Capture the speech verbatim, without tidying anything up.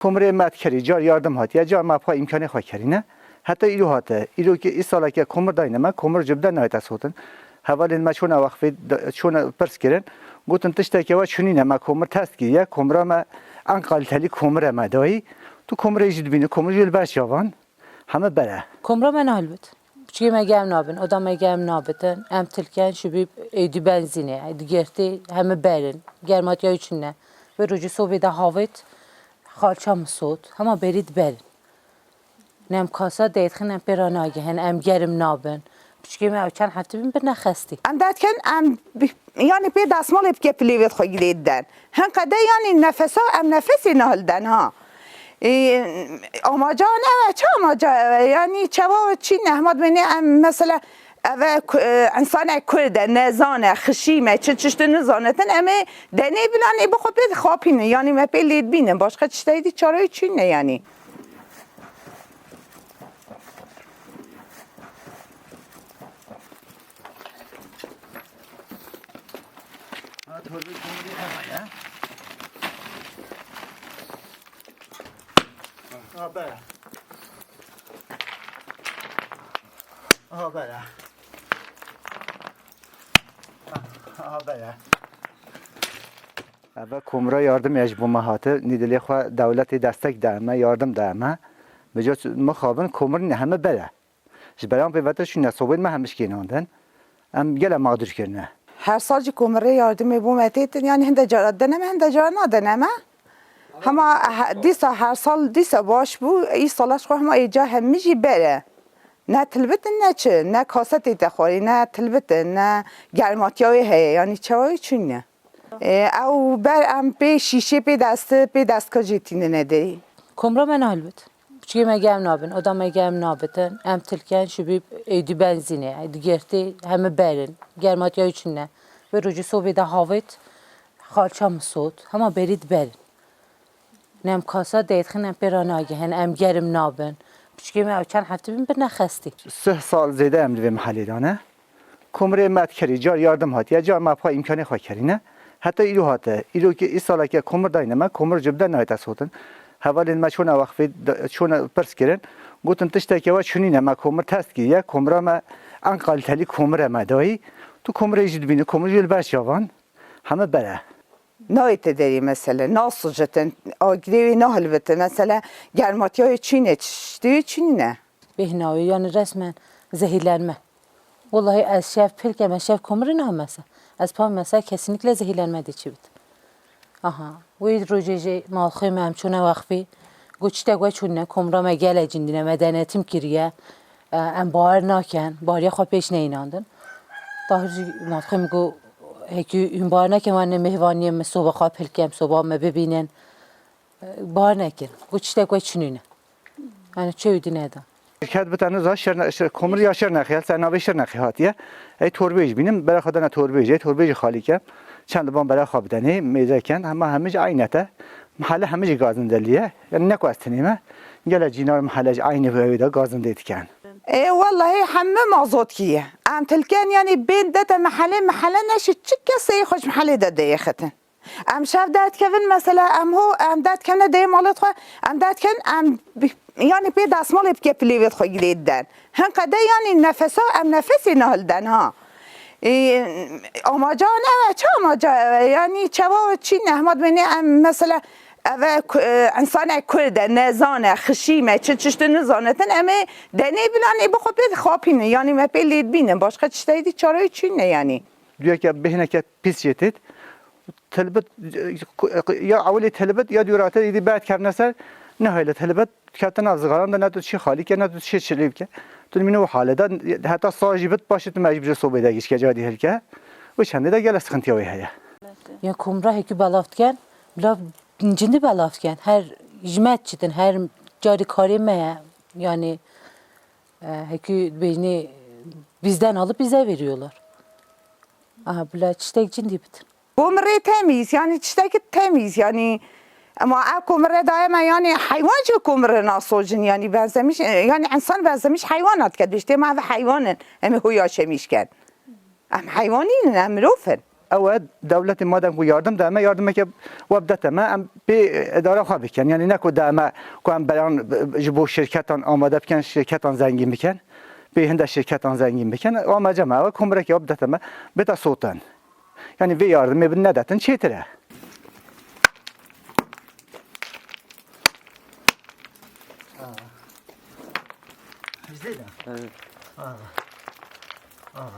Komirê me dikerî, car yardim hatiye, car me xwe îmkanê xwe kerîne. Heta îro hate. Îro ki îsaleke komir dayne me, komir cibde nayête sotin. Hevalên me çûne wexfê, çûne pirs kirin. Gotin tişteke we çûnîne, me komir test kiriye. Komira me en kalîtelî komir e me dayî. Tu komirê jî dibînî, komir jî li ber çavan. Heme bere. Komra me nahilbit. Piçikê me germ nabin, oda me germ nabitin. Em tilken şibî êdî benzînê, êdî gertê heme berin. Germatiya wî çinne. Ve rojî sobê de havêt xalça min sot. Hema berî diberin. Nem kasa deytxin em pê ra nagihin, em germ nabin. Piçikê me ew çend hefte bin bir nexestî. Em derdikin, em bi-, yanî pê destmalê bike pilê vê xwe girê diden. Hin qede yanî nefesa, em nefesê nahilden ha. Ê, amaca ne ew e, çi amaca ew e? Yanî çawa çî ne? Hema dibêne em mesela ev e ku-, e, însanek kurd e, nezane, xişî me, çi çiştî nizanetin, em ê denê bilanê bi xwe pê dixapînin. Yanî me pê lê dibînin. Başqa tiştê dî çare çî ne yanî. Ha, torbê komirî hema ye. Ha, bere. Ha, bere. Ha, bere. Eve komra yardim ya ji bo me hate. Nî dilê xwe dewletê destek da me, yardim da me. Bi ca mixabin komirin heme bere. Ji beran pê vetir şûne sobên me hemî şikênandin. Em gele mağdur kirine. Her sal jî komirê yardimê bo me têtin, yanî hinde cara dene me, hinde cara nadene me. Hema he-, dîsa her sal dîsa baş bû, îsala ji xwe hema êca hemî jî bere. Ne tilbitin ne çi, ne kasetê te xwarî, ne tilbitin, ne germatiya wê heye, yanî çawa wê çûnîne. Ê, ew ber em pê şîşê pê dest, pê destka jê tînine derî. Komra me nahilbit. Piçikê me germ nabin, oda me germ nabitin. Em tilken şibî êdî benzînê, êdî gertê heme berin. Germatiya wî çinne. Ve rojî sobê de havêt xalça min sot. Hema berî diberin. Nem kasa deytxin em pê ra nagihin, em germ nabin. Piçikê me ew çend hefte bin bir nexestî. Sih sal zêde em li vê mehelê de ne. Komirê me dikerî, car yardim hatiye, car me xwe îmkanê xwe kerîne. Heta îro hate. Îro ki îsaleke komir dayne me, komir cibde nayête sotin. Hevalên me çûne wexfê, çûne pirs kirin. Gotin tişteke we çûnîne, me komir test kiriye. Komira me en kalîtelî komir e me dayî. Tu komirê jî dibînî, komir jî li ber çavan. Heme bere. Nayête derî mesele, nasucitin, agirê wê nahilbitin. Mesele germatiya wê çîne, tiştê wê çînîne. Bêhna wê, yanî resmen zehîrlenme. Wellahî ez şev pil kem, ez şev komirî nahim mesela. Ez pam mesela kesinlikle zehîrlenme dê çi bit. Aha, wê rojê jê malxwê me em çûne wexfî. Got tiştek we çûnîne, komra me gele cindîne, me denetim kiriye. E, em bawer nakin, bariya xwe pêş neyînandin. Tahir jî malxwê min got, hekî hûn bawer nakin, wan ne mêhvaniyê min soba xwe pil kem, soba me bibînin. Bar nekin. Got tiştek we çinîne. Yani çew di neda. Şirket bi tenu za şer ne-, şir-, komir ya şer nexiyel, ser navê şer nexi hatiye. Ey torbê jî bînim, bera xwe dene torbê jî, torbê jî xalî ke. Çend li van bera xwe bidenê, mêze ken, hema hemî jî aynete. Mehele hemî jî gazindeliye. Yani ne ku ez tenê me. Gele cînar mehele jî aynî bi ew de gazindê diken. E, wellahî hemî mazot kiye. Em tilken yani bên dete mehele, mehele neşi çi kesê xwe ji mehelê de deyê xitin. Em şev derdikevin mesela, em ho, em derdikevine dê malê xwe, em derdiken, em bi-, yani pê destmalê bike pilê vê xwe girê diden. Hin qede yani nefesa, em nefesê nahilden ha. Ê, amaca ne ew e, çi amaca ew e? Yani çawa çî ne? Hema dibêne em mesela ev e ku-, e, însanek kurd e, nezane, xişî me, çi çiştî nizanetin, em ê denê bilanê bi xwe pê dixapînin. Yani me pê lê dibînin. Başqa tiştê dî çare çî ne yani. Duyeke bêhneke pîs jê têt. Tilbit, ya ewilê tilbit, ya dûrate îdî ber dikevne ser, nihêle tilbit dikevte nav zigaran de, ne tu çi xalî ke, ne tu çi çilî bike. Tu mîne û hale de, heta saj jî bit, paşê tu mecbûr ji sobê de gişke, carî hilke. Û çendê de gele sıkıntıya wê heye. Ya komra hekî belav diken, bila cindî belav diken. Her ji me çitin, her carî karê me ye. Yani, e, hekî bêjnê bizden alıp bize veriyorlar. Aha, bila tiştek cindî bitin. Komirê temîz, yani tiştekî temîz, yani ema ev komirê daye me, yani heywan jî komirê nasocin, yani benzemiş, yani insan benzemiş heywana dike, diştê me ev heywan in, em ê hoya şemîş ken. Em heywanî ne, em mirov in. Ew e, dewletê madem ku yardim da me, yardimeke we bidete me, em pê idara xwe bikin. Yanî ne ku da me ku em beran ji bo şirketan amade bikin, şirketan zengîn bikin. Pê hinde şirketan zengîn bikin. Amece me ew e, komireke we bidete me, bête sotin. Yanî vê yardimê bin nedetin çêtir e. Bizdê de. Evet. Aa. Aa.